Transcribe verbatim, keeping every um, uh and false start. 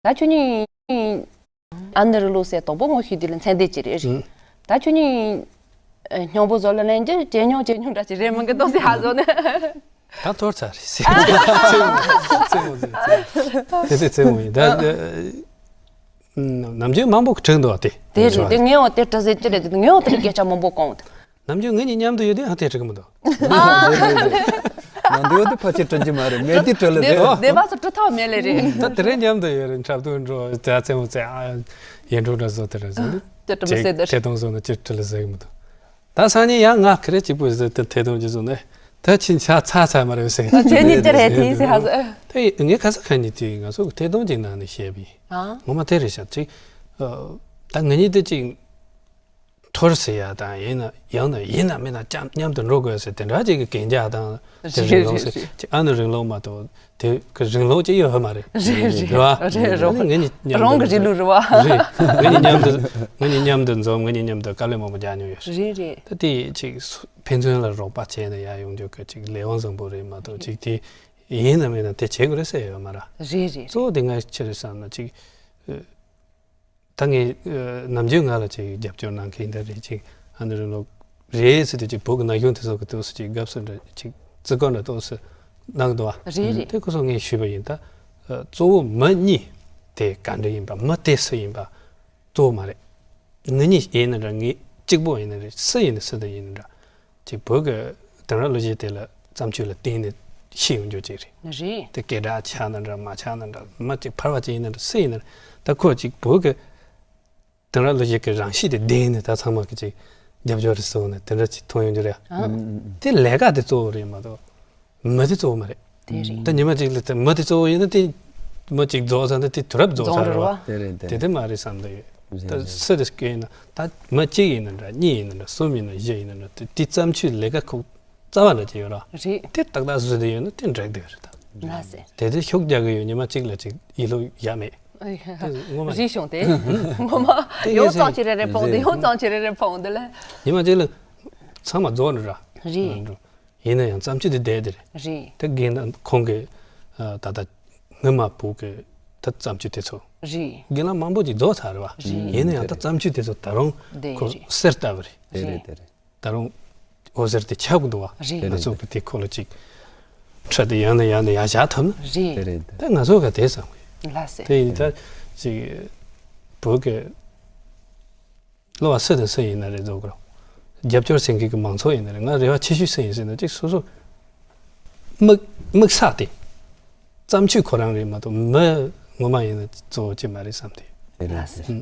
ད་ཁྱོད་གཉིས་ཨ་ནི་རི་ལུགས་སེ་དོག་པོ་ངོ་ཤེས་དུས་ལ་མཚན་ལྡན་ཅིག་རེད། ཨང་། ད་ཁྱོད་གཉིས་ཨ་སྙིང་པོ་བཟོ་ལ་ལན་རྒྱུ་ཇེ་ཉུང་ཇེ་ཉུང་འདྲ་ཅིག་རེད་མི་འགི་ཏོག་སེ་ཧ་བཟོ་ནས། ད་ཐོར་ཚར་རེད་ཟེར། རྩེད་མོ་རྩེད་མོ་རྩེད་མོ་དེ་དེ་རྩེད་མོ་ཡིན་ད། ཨ་ནམ་རྒྱུན་མང་པོ་དྲིས་འདུག་དེ། དེ་རེད་དེ་ངས་འོ་དེ་དྲི་ཟེར་ཅི་རེད་དེ་ངས་འོ་དེ་སྐད་ཆ་མང་པོ་གོང་དེ། ནམ་རྒྱུན་ངེད་གཉིས་མཉམ་དུ་ཡོད་དུས་ཧ་དེ་དྲི་གི་མི་འདུག་ནང་དུ་ཡོད་དུས་ཕལ་ཆེར་དྲི་རྒྱུ་མ་རེད། མེད་དུས་དྲི་ལ་དེ་བཟོ། དེ་བ་སུ་དྲི་ཐོག་མེད་ལེ་རེད། ད་དེ་རིང་མཉམ་དུ་ཡོད་རེད། འཁྲབ་སྟོན་འགྲོ་དེ་རྩེད་མོ་རྩེ་ཨ་ཡིན་འགྲོ་འདྲ་བཟོ་དེ་རེད་བཟོ་ནི། དེ་དྲི་མི་ཟེར་དེ་ཐད་གཏོང་བཟོ་ན་ཅི་དྲི་ལ་ཟེར་གི་མི་འདུག་ད་སང་ཉིན་ཡང་ང་ཁ་རེ་གཅིག་པུ་ཟེར་དེ་ཐད་གཏོང་གི་བཟོ་ནས་ད་ཕྱིན་ཆད་ཚར་ཚར་མ་རེད་ཟེར། ཁྱེད་གཉིས་ཅི་རེད་དེ་ཟེར་ཧ་ཟེར། དེ་ངས་ཁ་སང་ཁ་ཉིན་དེ་ང་ཚོ་གི་ཐད་གཏོང་གཅིག་ནང་ནས་བཤད་པ་ཡིན། ཨ། ངོ་མ་དེ་རེད་ཤག་ཅིག་ཨ། ད་ང་གཉིས་དེ་གཅིག་འཐོར་ཟེར་ཡ་དང་ཡིན་ན་ཡང་ན་ཡིན་ན་མིན་ན་ཅང་མཉམ་དུ་འགྲོ་དགོས་ཟེར་དེ་འདྲ་ཅིག་གི་གན་རྒྱ་དང་དེ་རེད་རིང་ལུགས་རེད་ཟེར་རེད། ཅིག་ཨ་ནི་རིང་ལུགས་མ་གཏོགས་དེ་གི་རིང་ལུགས་ཅིག་ཡོད་མ་རེད། རེད་རེད་རེད་བ། རེད་རེད། ངེད་གཉིས་མཉམ་དུ་རང་གི་རིང་ལུགས་རེད་བ། རེད། ངེད་གཉིས་མཉམ་དུ་ངེད་གཉིས་མཉམ་དུ་འཛོམས། ངེད་གཉིས་མཉམ་དུ་དཀའ་ལས་མང་པོ་རྒྱག་མྱོང་ཡོད་རེད། རེད་རེད། ད་དེ་ཅིག་སུ་ཕན་ཚུན་ལ་རོགས་པ་བྱས་ནས་ཡར་ཡོང་རྒྱུ་གི་ཅིག་ལས་དབང་བཟང་པོ་རེད་མ་གཏོགས་ཅིག་དེ་ཡིན་ན་མིན་ན་དེ་བྱེད་དགོས་རེད་ཟེར་ཡོད་མ་རེད། རེད་རེད། གཙོ་བོ་དེ་ང་ཅི་རེད་བསམ་ན་ཅིག་ད་ངས་ཨ་ནམ་རྒྱུན་ང་ལ་ཅིག་རྒྱབ་སྐྱོར་གནང་མཁན་འདི་རེད། ཅིག་ཨ་ནི་རིང་ལུགས་རེད་ཟེར་དུས་ཅིག་བོད་ཀྱི་ན་གཞོན་དེ་ཚོ་གི་ཏོག་ཙམ་ཅིག་དགའ་བསུ་འདྲ་ཅིག་བརྩི་བཀུར་འདྲ་ཏོག་ཙམ་གནང་གི་འདུག་བ། རེད་རེད། དེ་ཁོ་ཚོ་ངས་ཞུས་པ་ཡིན། ད་ཨ་གཙོ་བོ་མི་གཉིས་དེ་ག་འདྲ་ཡིན་པ། མི་དེ་སུ་ཡིན་པ་གཙོ་བོ་མ་རེད། ངེད་གཉིས་ཡིན་ན་འདྲ། ངེད་གཅིག་པོ་ཡིན་ན་རེད། སུ་ཡིན་ན་སུ་དང་ཡིན་ན་འདྲ། ཅིག་བོད་ཀྱི་དེང་རབས་ལོ་རྒྱུས་དེ་ལ་བརྩམས་ཆོས་ལ་བརྟེན་ནས་ཤེས་ཡོང་རྒྱུ་ཅིག་རེད། རེད། དེ་སྐད་གྲགས་ཆགས་ན་འདྲ་མ་ཆགས་ན་འདྲ། མི་ཅིག་ཕལ་བ་ཅིག་ཡིན་ན་འདྲ་སུ་ཡིན་ན་འདྲ། ད་ཁོ་ཅིག་བོད་ཀྱི་དེང་རབས་ལོ་རྒྱུས་ཀྱི་རང་གཤིས་དེ་ལྡན་ནས་ད་ཚང་མ་གི་ཅིག་རྒྱབ་སྐྱོར་རེ་ཟེར་བ་ནས་དེ་འདྲ་ཅིག་མཐོང་ཡོང་རྒྱུ་རེད། ཨ། དེ་ལས་ཀ་དེ་གཙོ་བོ་རེད་མ་གཏོགས་མི་དེ་གཙོ་བོ་མ་རེད། དེ་རེད། ད་ཉི་མ་གཅིག་ལ་དེ་མི་དེ་གཙོ་བོ་ཡིན་ན་དེ་མི་གཅིག་རྫོགས་ཚར་ན་དེ་དུས་རབས་རྫོགས་ཚར་རེད་བ། དེ་རེད་དེ། དེ་དེ་མ་རེད་བསམ་གྱི་ཡོད། རེད་ད་རེད། སུ་དེ་སྐད་ཡིན་ན་ད་མི་གཅིག་ཡིན་ན་འདྲ། གཉིས་ཡིན་ན་འདྲ། གསུམ་ཡིན་ན་བཞི་ཡིན་ན་འདྲ། དེ་དེ་བརྩམས་ཆོས་ལས་ཀ་ཁོ་རྩ་བ་འདྲ་ཅིག་ཡོད་ར། རེད། དེ་ཏག་ཏག་བཟོས་བསྡད་ཡོད་ན་དེ་འགྲིག་བསྡད་ཡོད་རེད་ད། ལགས་སེ། དེ་དེ་ཤུགས་རྒྱག་གི་ཡོད། ཉི་མ་གཅིག་ལ་གཅིག་ཡིད་ལོ་ཡ་མེད། ཨ་ཡ། དེ་ངོ་མ་རེད། རེད་བྱུང་སྟེ། ངོ་མ་དེ་ཡོང་ངས་ཙང་ཅི་རེ་རེ་ཕོང་དེ། རེད། ཡོང་ཙང་ཅི་རེ་རེ་ཕོང་དེ་ལ། ཉི་མ་གཅིག་ལ་ཚང་མ་རྫོགས་ནི་ར། རེད། ཡིན་ན་ཡང་བརྩམས་ཆོས་དེ་བསྡད་དེ་རེད། རེད། དེ་རྒན་དང་ཁོང་གི་ཨ་ད་ལྟ་སྔོན་མ་བོད་ཀྱི་ད་བརྩམས་ཆོས་དེ་ཚོ། རེད། རྒན་ལགས་མང་པོ་ཅིག་རྫོགས་ཚར་རེད་བ། རེད། ཡིན་ན་ཡང་ད་བརྩམས་ཆོས་དེ་ཚོ་ད་རུང་བསྡད་ཁོ་ཡོད་རེད། གསེར་ལྟ་བུ་རེད། དེ་རེད་དེ་རེད། ད་རུང་འོད་ཟེར་དེ་ཁྱབ་གི་འདུག་བ། རེད། ང་ཚོ་གི་དེ་ཁོ་ལ་ཅིག་ཁྲིད་དེ་ཡང་ནས་ཡང་ནས་ཡར་བཞག་ཐུབ་ན། རེད། དེ་རེད་དེ། ད་ང་ཚོ་ག་དེ་བསམ་གི། ལགས་སེ། དེ་ཡིན་ད་ཅིག་བོད་ཀྱི་གླུ་བ་སུ་དང་སུ་ཡིན་ན་རེད། རྫོགས་པར་རྒྱབ་སྐྱོར་ཟེར་མཁན་གྱི་མང་ཚོགས་ཡིན་ན་རེད། ང་རེ་བ་ཆེ་ཤོས་སུ་ཡིན་ཟེར་ན་ཅིག་སོ་སོ་དམིགས་དམིགས་བསལ་དེ་བརྩམས་ཆོས་ཁོ་རང་རེད་མ་གཏོགས་མི་ངོ་མ་ཡིན་ན་གཙོ་བོ་ཅིག་མ་རེད་བསམ་སྟེ། དེ་རེད། ལགས་སེ། ཨུམ།